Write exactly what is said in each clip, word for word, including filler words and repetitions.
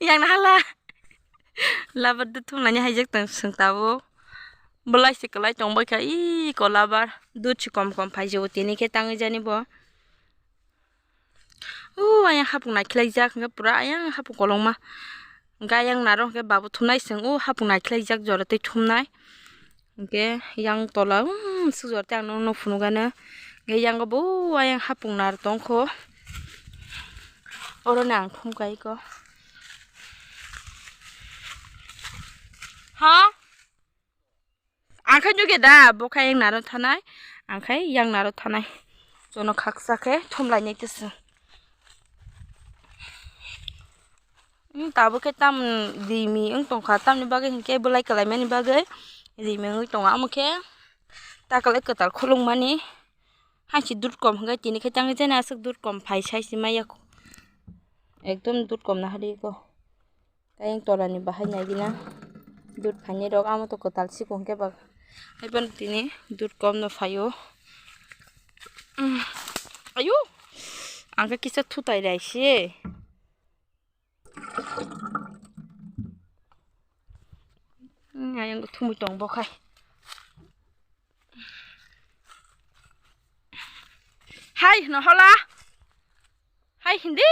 Yang na hala. Labar dud thumlaini haijak tong swng tabuk. Belai se kwlai tong bai kha, ii, ko labar. Dud se kom kom phai jabo, tini khe tangwi jani bo. O ayang hapung naikhlaijak, hwnkhe pura ayang hapung kolokma. Hwnkhe ayang naro hwnkhe babu thumnai swng, o hapung naikhlaijak jora twi thumnai. Hwnkhe yang tola, um, swk jora tei ang nokno phunukgano. Hwnkhe yang bo ayang hapung nar tongkho. Oroni ang thumkai kho. Ha? Ang khai nugya da, bo khai yang naro thanai, ang khai yang naro thanai. Jono khaksa khe thumlainai tei se. Hmm, tabuk khe tam rimi wng tongkha, tamni bagwi hinkhe belai kwlaimani bagwi rimi wngwi tongo. Amo khe ta kwlai kwtal khulukmani, haisi dud kom hwnkhe tini khe tangwi jani aswk dud kom phai sai se maya. Ekdom dud kom nahari ko. Tei ayang tolani bahai naigina dud phainai rok, amo to kwtal sikon khe ba. Haiphano tini dud kom no phaio. Mm. Ayu! Ang khe kisa thutai rai se. Mm, ayang thumui tong bo khai. Hai, no hola. Hai, hindi.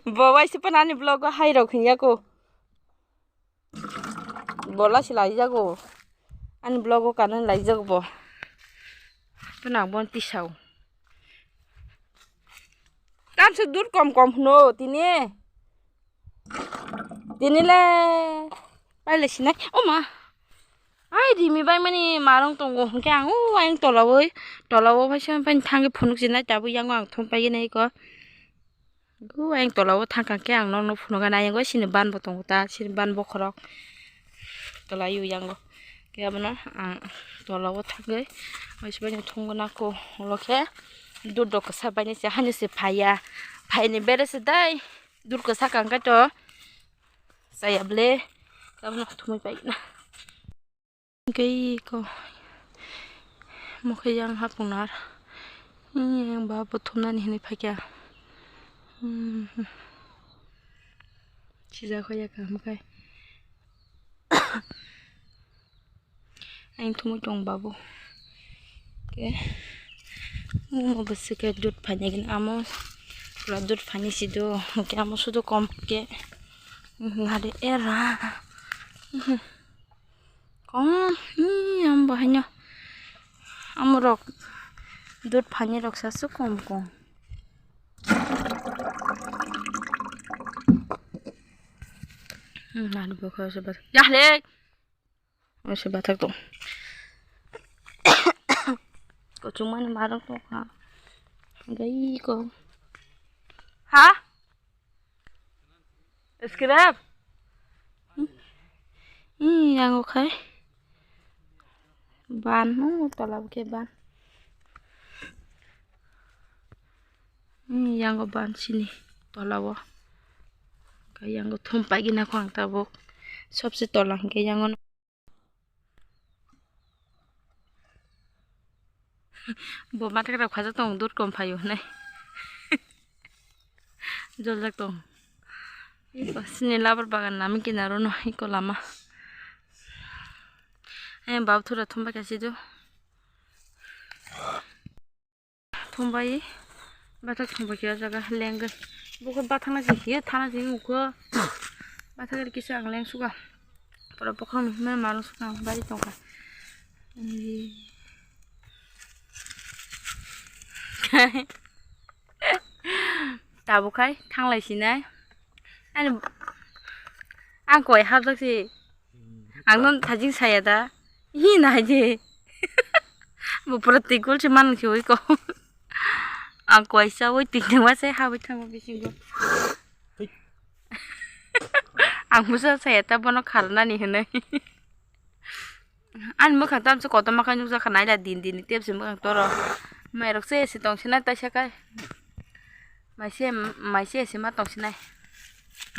Bo waisa phano ani vlog o hai rok hinya ko. Bo lasi lai jago. Ani vlog o kanani lai jago bo. Phano ang bono tisao. Tamsuk dud kom kom hwno tini. Tini le paile sinai. O ma. Ai rimi bai mani marong tongo hwnkhe ang o ayang tolawi, tolawo phaisa phai thangwi phunuk sinai tabuk yango ang thum paigini eko. O ayang tolawo thangkha khe ang nokno phunukgana, ayang sini ban bo tongo ta, sini ban bokhorok tolai o yango. Khe abono ang tolawo thangwi waisa bai thumgana kho, ulo khe dud rok kwsa bainai se hani se phaiya, phaini bere se dai. Dud kwsa kang khe to chaya ble. Tabukno thumui paina. Hwnkhe iko mokhe yang hapung nar. Yang ba bo thumnani hinwi phaikha. Hmm. Sijak hoya kaham khai. Ang thumui tong babu. Ke. Mo bwswk khe dud phainai gini amo. Pura dud phainai si do. Ke amo sudo kom ke. Nade era. Kom. Ni am bahanya. Amo rok. Dud phainai rok sa su kom kom. Nade bokha se bat. Yah le. Oso bathak tong. Kochung mani marok tong kha. Gai ko. Ha? Scrap? Hmm, yang okhai. Ban, oh, tola ke ban. Hmm, yang ban sini tola o. Khe yang thum paigina khong tabuk. Sobse tola hwnkhe yang. Bo mathai rok khajak tongo, dud kom phaio hinwi. Joljak tongo. Iko sini labar bagan lama kinaro no, iko lama. Ayang bab thura thumbai kha sidu. Thumbai. Bathak thumbai khe o jaga lengwi. Bokhe bathakna se hiyo thana se nukho. Bathak kisa ang leng suka. Pura bokhorok ni hwnwi mano swkang bari tongkha. Tabuk khai thanglai sinai. Ani ang koi hapjak si. Ang non thajing saya da. Hi nai je. Bo pura tikul se man si oi ko. Ang koi sa oi tik ma se ha oi thango bisingo. Ang musa saya ta bono kharnani hinwi. Ani mwkhang tamse kotorma khe nukjakha, naila din din ni tepse mwkhang toro. Mairok se ese tongsinai taisa khai. Maise, maise ese ma tongsinai.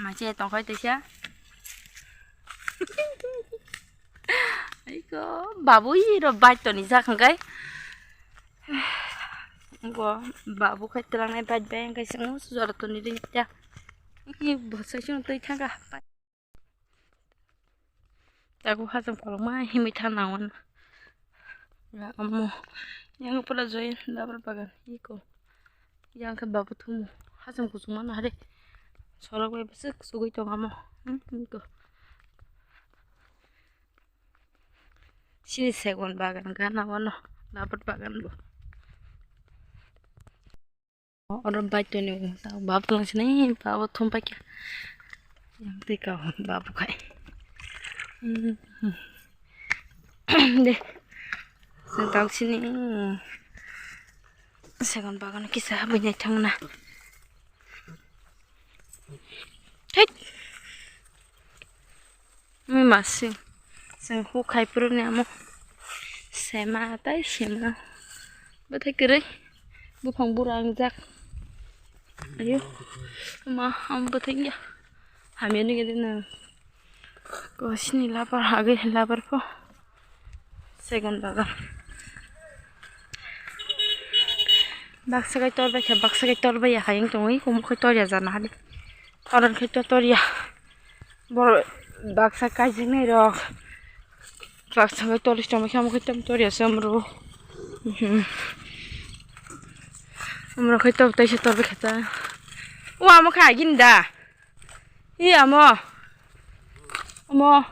Maise tongkhai taisa. Aiko, babu iro bai toni jak hwnkhe. Bo babu khai twlangnai bike bai, hwnkhe chwng jora toni ring ta. Ih, bwsai chwng twi thangkha. Tago hacham kolokma himwi thang nango. Amo yang pura joy labar bagan iko. Yang khe babu thumu hacham kuchuk mano hari. Sorok bai bwswk sugwi tong amo. Hmm, iko. Chini segon bagan gana wano labar bagan bo. Oro bai toni o, tao bab tong sini, babo thum paikha. Yang tei kau babo khai. De. Tao sini. Segon bagan kisa habui nai thangna. Hei. Mui masing. Sing hu khai puru ni amo. Sema tai sema. Bathai kwrwi. Buphang bura ang jak. Ayo. Ma, am bathai ya. Hamya ni gede na. Ko sini lapar hage lapar po. Segon bagan. Baksa kai tor bai kha, baksa kai tor bai ya hayung tongwi, kumo kai tor ya jana hali. Toran khai to tor ya. Bor baksa kai jingnai rok. Baksa kai tor bai kha, mo kai tam tor ya samro. Mhm. Amro khai to tai se tor bai kha ta. Wa mo khai gin da. Hi amo. Amo.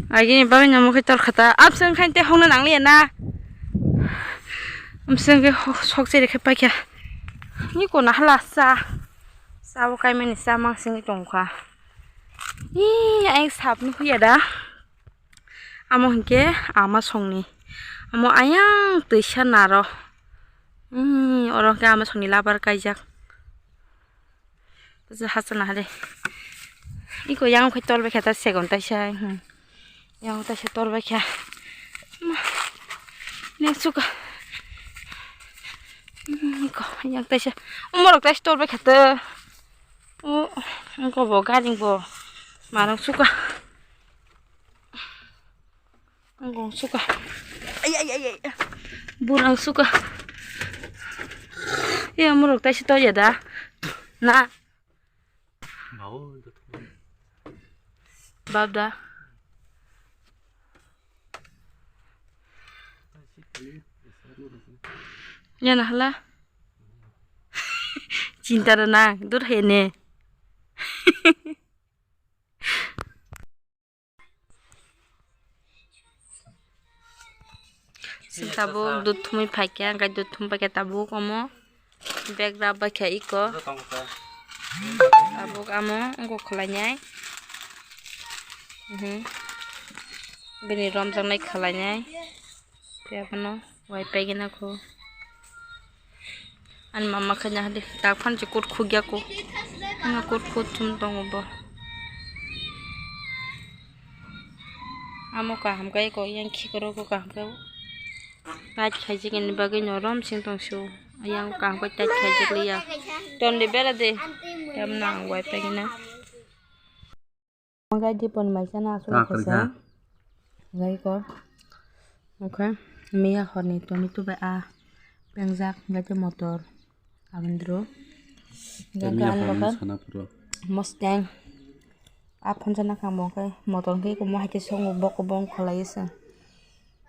Agini bagwi no mokhe tor khata. Abswng khai te hongna nangliya na. Abswng khe ho-, sok chiri khe paikha. Ni kona hala sa. Sa bo kaimani sa mangsingwi tongkha. Ih, ayang sap nukhuya da. Amo hinkhe ama songni. Amo ayang twisa naro. Hmm, oro hinkhe ama songni labar kaijak. Bwsa hachana hade. Iko yang khai tor bai kha ta segon taisa. Hmm. Yang taisa tor bai kha. Ma. Neng suka. Hmm, iko yang taisa. Umorok taisa tor bai kha ta. O, iko bo garing bo. Marang suka. Ang gong suka. Ay, ay, ay, ay. Burang suka. Ya, muruk taisi to ya da. Na. Bab da. Ya na hala. Cinta da na, dur he ne. Chwng tabuk dud thumwi phaikha, hwnkhe dud thum paikha tabuk omo bag rap baikha iko. Tabuk amo wngkha khwlainai. Mhm. Bini romjaknai khwlainai. Tei abono waipaigwna kho. Ani mama khe nahadi tak phan se kut khugya kho. Ano kut khut chum tongo bo. Amo kaham khe ko yang khikoro ko kaham khe. Tat khaijak ni bagwi norom sing tong su. Yang kaham khe tat khaijak liya. Ton de bera de. Tam nang waipaigwna. Hwnkhe Dipon mai chana aswk kha sa. Hwnkhe ko, hwnkhe miya horni tomato bai a pengjak, hwnkhe tei motor aboni dro. Hwnkhe ani bokhe Mustang. A phunsa nakha mo khe motor hwnkhe iko mo hai khe songo bok bong kholai se.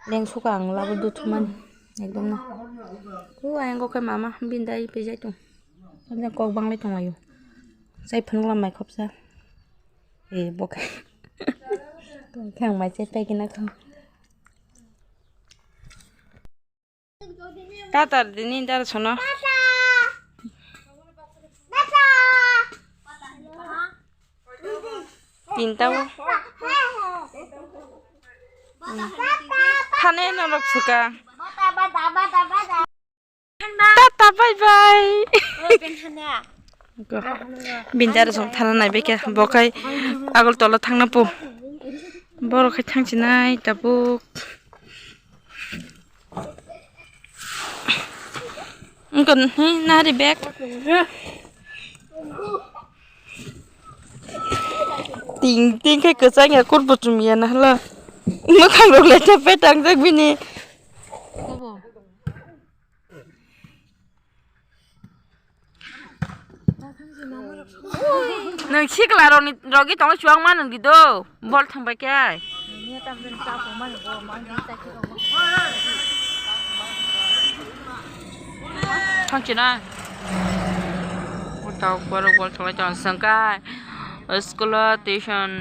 Leng suka ang labo dud thumani ekdom no. O ayang khe mama bini dai pejai tong. Kok banglai tong laio. Sai phunukla mai khopsa. E bo khe. Khe ang mai chai paigwna kho. Tata dini dara sono. Tinta o. Thane norok suka. Tata bye bye. Bini dara song thana nai bekhe bo khai Agartala thangna po. Borok khai thangsinai tabuk. Wngkha nari bag. Ting ting khe kwchang ya kur buchum ya na hala. Mwkhang rok le chepe tangjak bini. Kobo? Nwng sikla rokni rogwi tongo chuwak mano di do bol thangbai khe. Thangchina. Uta borok bol thangbai tongo sengkai. School o tuition,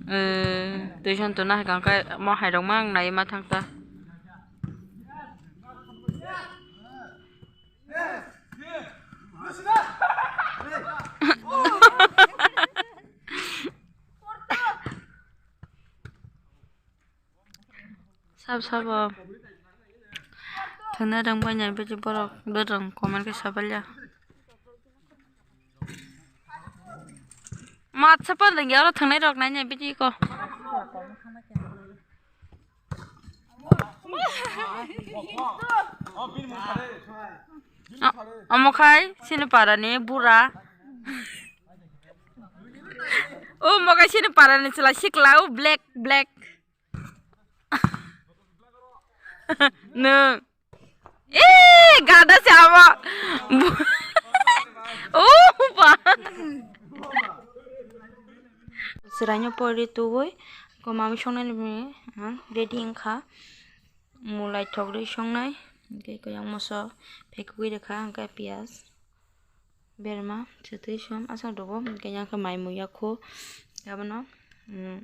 eh, tuition tuna hai kangkhe mo hai rok mang nai ma thangta. Sab sabo thangna rang bai nai biji borok dorong comment khe sabalia. Mat sapa lengya oro thangnai rok nai nai biji ko. Omo khai sini para ni bura. O mokai sini para ni chwla sikla o black black. Nwng. Ee gada se abo. O ba. Chwraino pori tuwi ko mami songnani ready wngkha. Mulai thok rwi songnai, hwnkhe khe yang moso phekugwi rwkha, hwnkhe piyaj, berma, swtwi som aswk rwgo, hwnkhe yang khe mai mui yakho, abono, mm,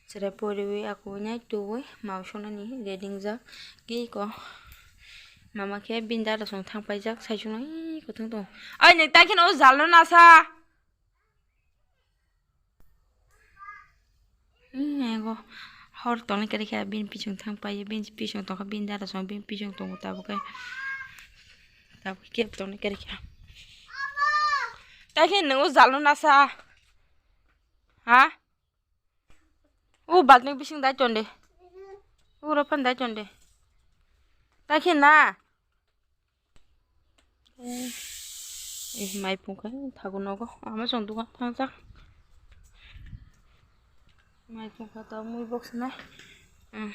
chwrai poriwi, akugwi nai tuwi, mau songnani ready wngjak, khe iko mama khe bini dada song thang paijak, saichung nai iko thang tongo. Ai, nwng tai kheno o jalno nasa. Hmm, ego hor tongni kari kha, bini pising thang pai, bini pising tongkha, bini dara song, bini pising tongo, tabuk khe, tabuk khe tongni kari kha. Tai khe nwng o jalno nasa? Ha? O balting bising dai tonde. O ropan dai tonde. Tai khe na? Eh, mai phung kha thago nogo. Ama chwng dukan thangjak. Mai phung kha ta mui box nai. Hmm.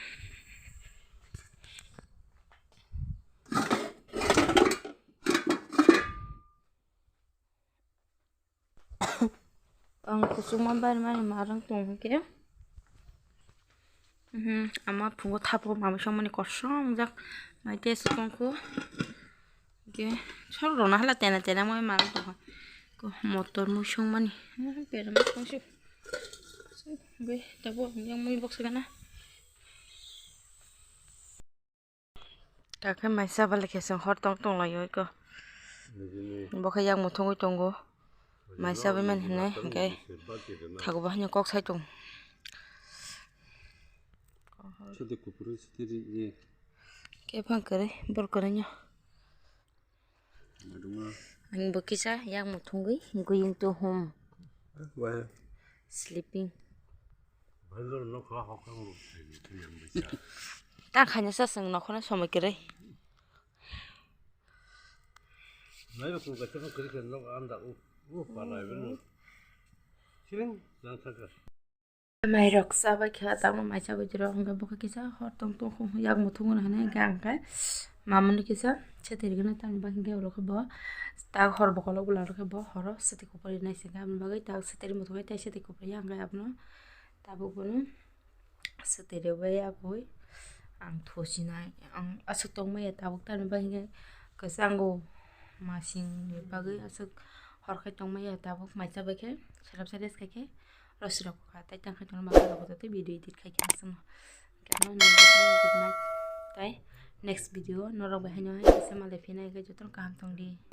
Ang kuchukma barimani marang tong hwnkhe, mhm, ama phungo thapo mami songmani kosom wngjak, mai tei aswk tongkho, hwnkhe sor rwna hala tena tena moi marang tongkha, motor mui songmani, eh, berama tongsi, bai tabuk yang mui box gana. Takhe maisa bale khe chwng hor tong tong laio iko. Nini. Bo khe yak muthungwi tongo. Maisa bai man hinwi hwnkhe thago bo haino kok sai tong. Sidi kupuru sidi ri ye. Khe phang kwrwi bor kwrwino. Ang bo kisa yak muthungwi going to home. Why? Sleeping. Ta khaina sa seng nokhona somoi kwrwi. Mairok chabai kha, tabuk mai chabai jora, hwnkhe bo khe kisa hor tong tong yak muthungwi hwnwi hwnkhe ang khe mamani kisa sete rigwno, tamni bagwi hwnkhe oro khe bo tak hor bokolok bwla rw khe bo horo sete kupari nai se, aboni bagwi tak sete ri muthungwi tei sete kupari ya hwnkhe abono tabuk bono sete rwbai ya bui ang thusinai ang aswk tongmaya tabuk, tamni bagwi hwnkhe kwchango masingni bagwi aswk hor khai tongmaya tabuk mai chabai khe selap sa rest khai khe. Rosirok kha, tei tang khe tongma kha, joto tei video edit khai khe aswkno. Khe ano nai jotono good night, tei next video norok bai haino hai kisa malai phinai khe jotono kaham tong di.